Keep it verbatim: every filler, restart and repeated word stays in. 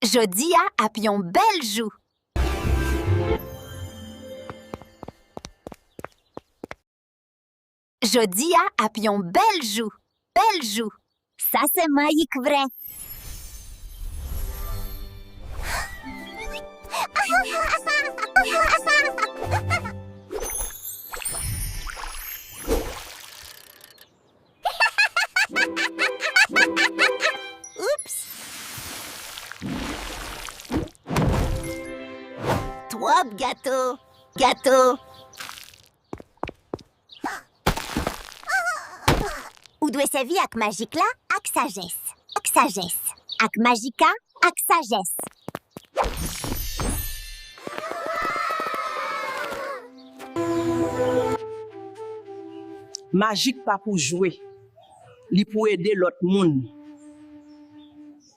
Jodi a ap yon bèl jou. Jodi a ap yon bèl jou. Bèl jou. Sa se majik vre. Oups! Twòp gato! Gato! Ou dwe sèvi ak majik la ak sajès. Ak sajès. Ak majik la ak sajès. Majik pa pou jwe. Li pou ede lòt moun.